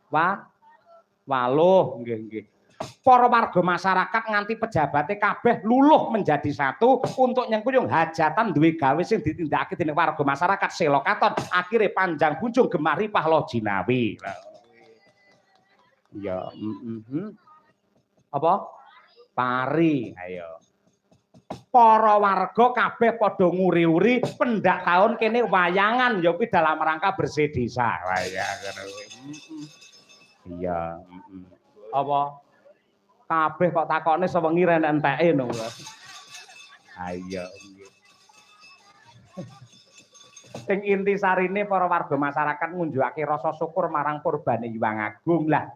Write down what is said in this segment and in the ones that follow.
Wah. Waluh, nggih nggih. Para warga masyarakat nganti pejabate kabeh luluh menjadi satu untuk nyengkuyung hajatan duwe gawe sing ditindakake dening warga masyarakat Selokaton, akhire panjang bunjung gemah ripah loh jinawi. Iya, Apa? Pari, ayo. Para warga kabeh padha nguri-uri pendak taun kene wayangan ya kuwi dalam rangka bersih desa. Wah iya ngono kuwi. Iya, Apa? Kabeh kok takokne sewengi ra enek enteke no. Ha iya nggih. Sing intisarine para warga masyarakat ngunjukake rasa syukur marang purbane Hyang Agung. Lah,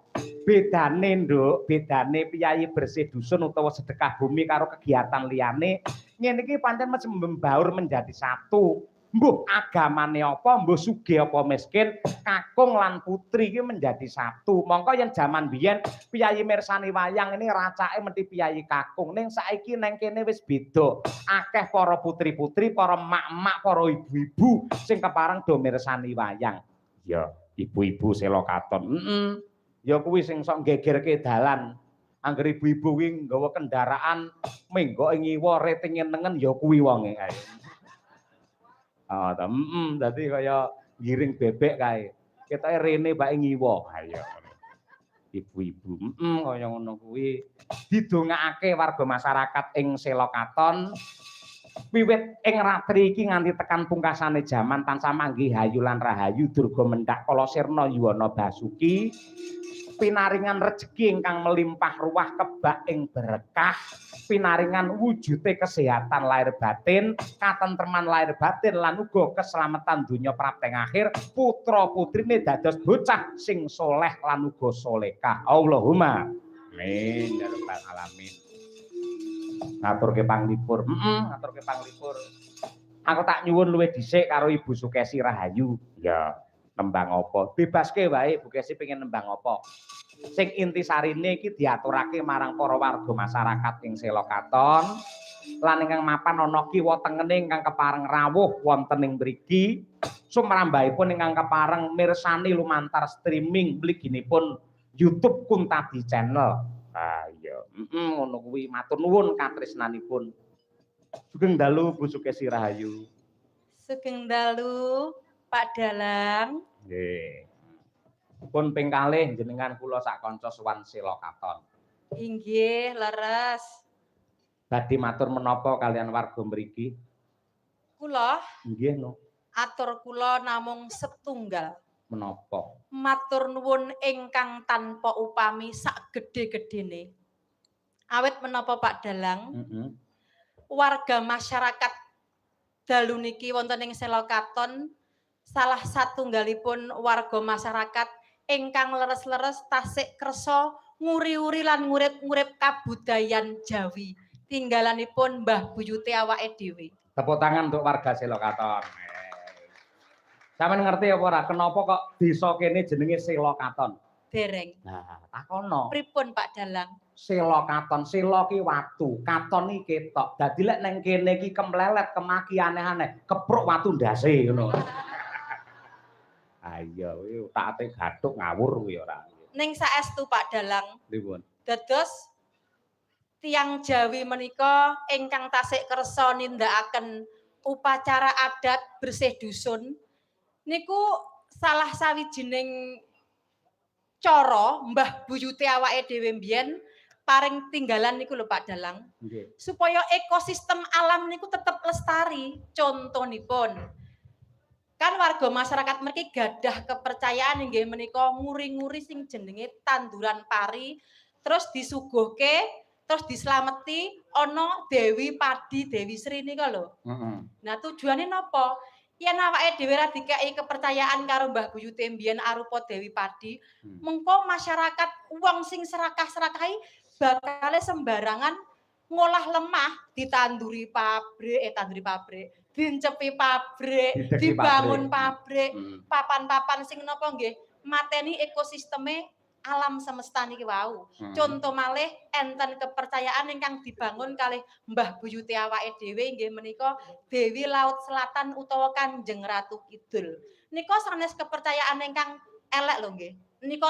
bedane, Nduk, bedane piyayi bersih dusun utawa sedekah bumi karo kegiatan liyane, ngene iki pancen mesti membaur menjadi satu. Mbuh agamane apa, mbuh sugih apa miskin, kakung lan putri iki menjadi satu. Mongko yen jaman biyen piyayi mirsani wayang ini racake mesti piyayi kakung. Ning saiki neng kene wis beda. Akeh para putri-putri, para emak-emak, para ibu-ibu sing kepareng do mirsani wayang. Ya, ibu-ibu Selokaton. Heeh. Ya kuwi sing sok gegerke dalan. Angger ibu-ibu kuwi nggawa kendaraan menggok ing ngiwa ratinge nengen ya kuwi wonge kae. Oh, ta, dadi kaya giring bebek kae. Ketoke rene bae ngiwa. Ayo. Ibu-ibu, kaya ngono kuwi. Didongakake warga masyarakat ing Selokaton wiwit ing ratri iki nganti tekan pungkasane jaman tansah manggih hayu lan rahayu, durga mendhak kala sirna yuwana basuki, pinaringan rejeki ingkang melimpah ruah kebak ing berkah, pinaringan wujute kesehatan lahir batin, katentreman lahir batin lan uga keselamatan donya prapteng akhir, putra putrine dados bocah sing soleh lan uga solehah. Allahumma amin ya rabbal alamin. Ngaturke panglipur, ngaturke panglipur. Aku tak nyuwun luwih dhisik karo Ibu Sukesi Rahayu. Ya, nembang apa? Bebaske wae, Bu Kesi pengen nembang apa. Sing intisarine iki diaturake marang para warga masyarakat ing Selokaton lan ingkang mapan ana kiwa tengene ingkang kepareng rawuh wonten ing mriki, sumrambahipun ingkang kepareng mirsani lumantar streaming mliginipun YouTube Kuntadi Channel. Ah iya, ngono kuwi, matur nuwun katresnanipun. Sugeng dalu, Bu Sukesi Rahayu. Sugeng dalu, Pak Dalang. Nggih. Pun ping kalih jenengan kula sak kanca sowan Selokaton. Inggih, leres. Badhe matur menapa kalian warga mriki? Kula Nggih no. Atur kula namung setunggal. Menapa? Matur nuwun ingkang tanpa upami sak gedhe-gedhene. Awit menapa, Pak Dalang? Warga masyarakat dalu niki wonten ing Selokaton salah satunggalipun warga masyarakat ingkang leres-leres tasik kersa nguri-uri lan ngurip-ngurip kabudayan Jawi tinggalanipun mbah buyute awake dhewe. Tepuk tangan untuk warga Selokaton. Sampeyan ngerti apa ora kenapa kok desa kene jenenge Selokaton? Dereng. Nah, takono. Pripun, Pak Dalang? Selokaton, selo ki watu, katon iki ketok. Dadi lek neng kene iki kemlelet, kemaki aneh-aneh, kepruk watu ndase ngono. Ayo, kuwi utakate gathuk ngawur kuwi ora. Ning saestu, Pak Dalang. Pripun? Dados tiyang Jawi menika ingkang tasik kersa nindakaken upacara adat bersih dusun niku salah sawijining cara mbah buyute awake dhewe mbiyen paring tinggalan niku lho, Pak Dalang. Nggih. Supaya ekosistem alam niku tetep lestari. Contonipun kan warga masyarakat mriki gadah kepercayaan inggih menika nguri-nguri sing jenenge tanduran pari, terus disuguhke, terus dislameti ana Dewi Padi, Dewi Sri nika lho. Nah, tujuane napa? Yen awake dhewe ra dikeki kepercayaan karo mbah buyute mbiyen arupa Dewi Padi, mengko masyarakat wong sing serakah-serakahi bakale sembarangan ngolah lemah, ditanduri pabrik, eh tanduri pabrik, dincepi pabrik, Didegi dibangun pabrik. pabrik, papan-papan sing napa nggih, mateni ekosisteme alam semesta niki wau. Contoh malih enten kepercayaan ingkang dibangun kalih mbah buyute awake dhewe inggih menika Dewi Laut Selatan utawa Kanjeng Ratu Kidul. Nika sanes kepercayaan ingkang elek lho nggih. Nika